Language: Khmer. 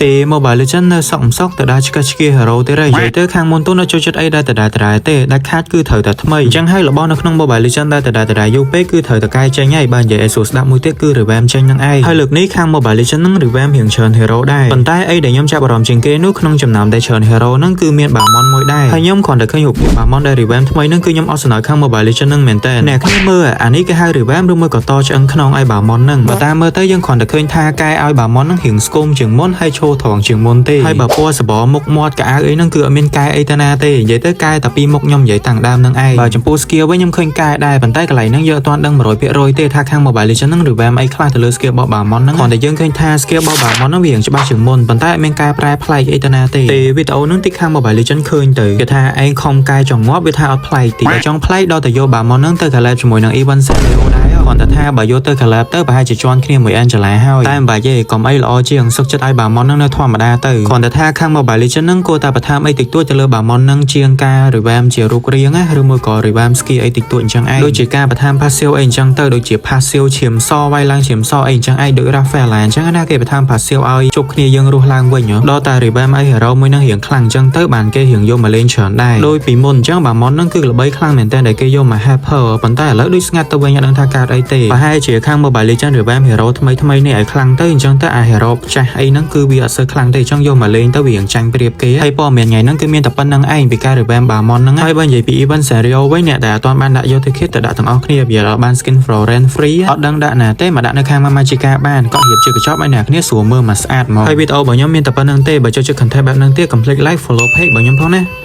ទេ Mobile Legends នៅសក់មិនសក់ទៅដល់ឆ្កឹះឆ្កៀ Hero ទេរ៉េនិយាយទៅខាងមុនទូនៅចូលចិត្តអីដែលដដែលដដែលទេដាច់ខាតគឺត្រូវតែថ្មីអញ្ចឹងហើយរបស់នៅក្នុង Mobile Legends ដែលដដែលដដែលយូរពេកគឺត្រូវតែកែចេញហើយបើនិយាយឲ្យស្រួលស្ដាប់មួយទៀតគឺ revamp ចេញនឹងឯងហើយលើកនេះខាង Mobile Legends នឹង revamp រៀងច្រើន Hero ដែរប៉ុន្តែអីដែលខ្ញុំចាប់អារម្មណ៍ជាងគេនោះក្នុងចំណោមដែលច្រើន Hero ហ្នឹងគឺមាន Balmond មួយដែរហើយខ្ញុំគ្រាន់តែឃើញរូបភាព Balmond ដែល revamp ថ្មីហ្នឹងគឺខ្ញុំអត់សំណើខាង Mobile Legends ហ្នឹងមែនតើអ្នកគ្នាមើលអានេះគេហៅ revamp ឬមួយក៏តឆ្អឹងខ្នងឲ្យ Balmond ហ្នឹងបើតាមមើលទៅយើងគ្រាន់តែឃើញថាកែឲ្យ Balmond ហ្នឹងរៀងស្គមជាងមុនហើយឈរត្រង់ជាងមុនទេហើយបើពណ៌សបមុខមាត់កៅអៅអីហ្នឹងគឺអត់មានកែអីទៅណាទេនិយាយទៅកែតែពីមុខខ្ញុំនិយាយតាំងដើមហ្នឹងឯងបើចំពោះ skill វិញខ្ញុំឃើញកែដែរប៉ុន្តែកន្លែងហ្នឹងយើងអត់ទាន់ដឹង100%ទេថាខាង Mobile Legends ហ្នឹង revamp អីខ្លះទៅលើ skill របស់ Balmond ហ្នឹងគ្រាន់តែយើងឃើញថា skill របស់ Balmond ហ្នឹងវារៀងច្បាស់ជាងមុនប៉ុន្តែអត់មានកែប្រែប្លែកអីទៅណាទេទេវីដេអូហ្នឹងតិចខាង Mobile Legends ឃើញទៅគេថាឯងខំកែចង់ងាប់វាថាអត់ប្លែកទីបើចង់ប្លែកដល់តែយក Balmond ហ្នឹងទៅ collab ជាមួយនឹង Event Scenario ដែរគ្រាន់តែថាបើយកទៅ collab ទៅប្រហែលជាជន់គ្នាមួយ Angela ហើយតែមិនបាច់ទេកុំអីល្អជាងសុខចិត្តឲ្យ Balmond ហ្នឹងនៅធម្មតាទៅគ្រាន់តែថាខាង Mobile Legends ហ្នឹងគួរតែបន្ថែមអីតិចតួចទៅលើ Balmond ហ្នឹងជាងការ revamp ជារូបរាងណាឬមួយក៏ revamp skill អីតិចតួចអញ្ចឹងឯងដូចជាការបន្ថែម passive អីអញ្ចឹងទៅដូចជា passive ឈាមសវាយឡើងឈាមសអីអញ្ចឹងឯងដូច Rafaela អញ្ចឹងណាគេបន្ថែម passive ឲ្យជប់គ្នាយើងរស់ឡើងវិញដល់តែ revamp ឲ្យ hero មួយហ្នឹងរៀងខ្លាំងអញ្ចឹងទៅបានគេរៀងយកមកលេងច្រើនដែរដោយពីមុនអញ្ចឹង Balmond ហ្នឹងគឺល្បីខ្លាំងមែនតើដែលគេយកមក hyper ប៉ុន្តែឥឡូវដូចស្ងាត់ទៅវិញអត់ដឹងថាកើតអីទេប្រហែលជាខាង Mobile Legends revamp hero ថ្មីថ្មីនេះឲ្យខ្លាំងទៅអញ្ចឹងទៅអា hero ចាស់អីហ្នឹងគឺវាអត់សូវខ្លាំងទេអញ្ចឹងយកមកលេងទៅវារៀងចាញ់ប្រៀបគេហើយព័ត៌មានថ្ងៃហ្នឹងគឺមានតែប៉ុណ្្នឹងឯងពីការ revamp Balmond ហ្នឹងហើយបើនិយាយពី event scenario វិញអ្នកដែលអត់ទាន់បានដាក់យក ticket ទៅដាក់ទាំងអស់គ្នាវាដល់បាន skin Florence free អត់ដឹងដាក់ណាទេមកដាក់នៅខាង Magica បានកក់រៀបជាកញ្ចប់ឲ្យអ្នកគ្នាស្រួលមើលមកស្អាតមកហើយវីដេអូរបស់ខ្ញុំមានតែប៉ុណ្្នឹងទេបើចូលចិត្ត content បែបហ្នឹងទៀតកុំភ្លេច like follow page របស់ខ្ញុំផងណា។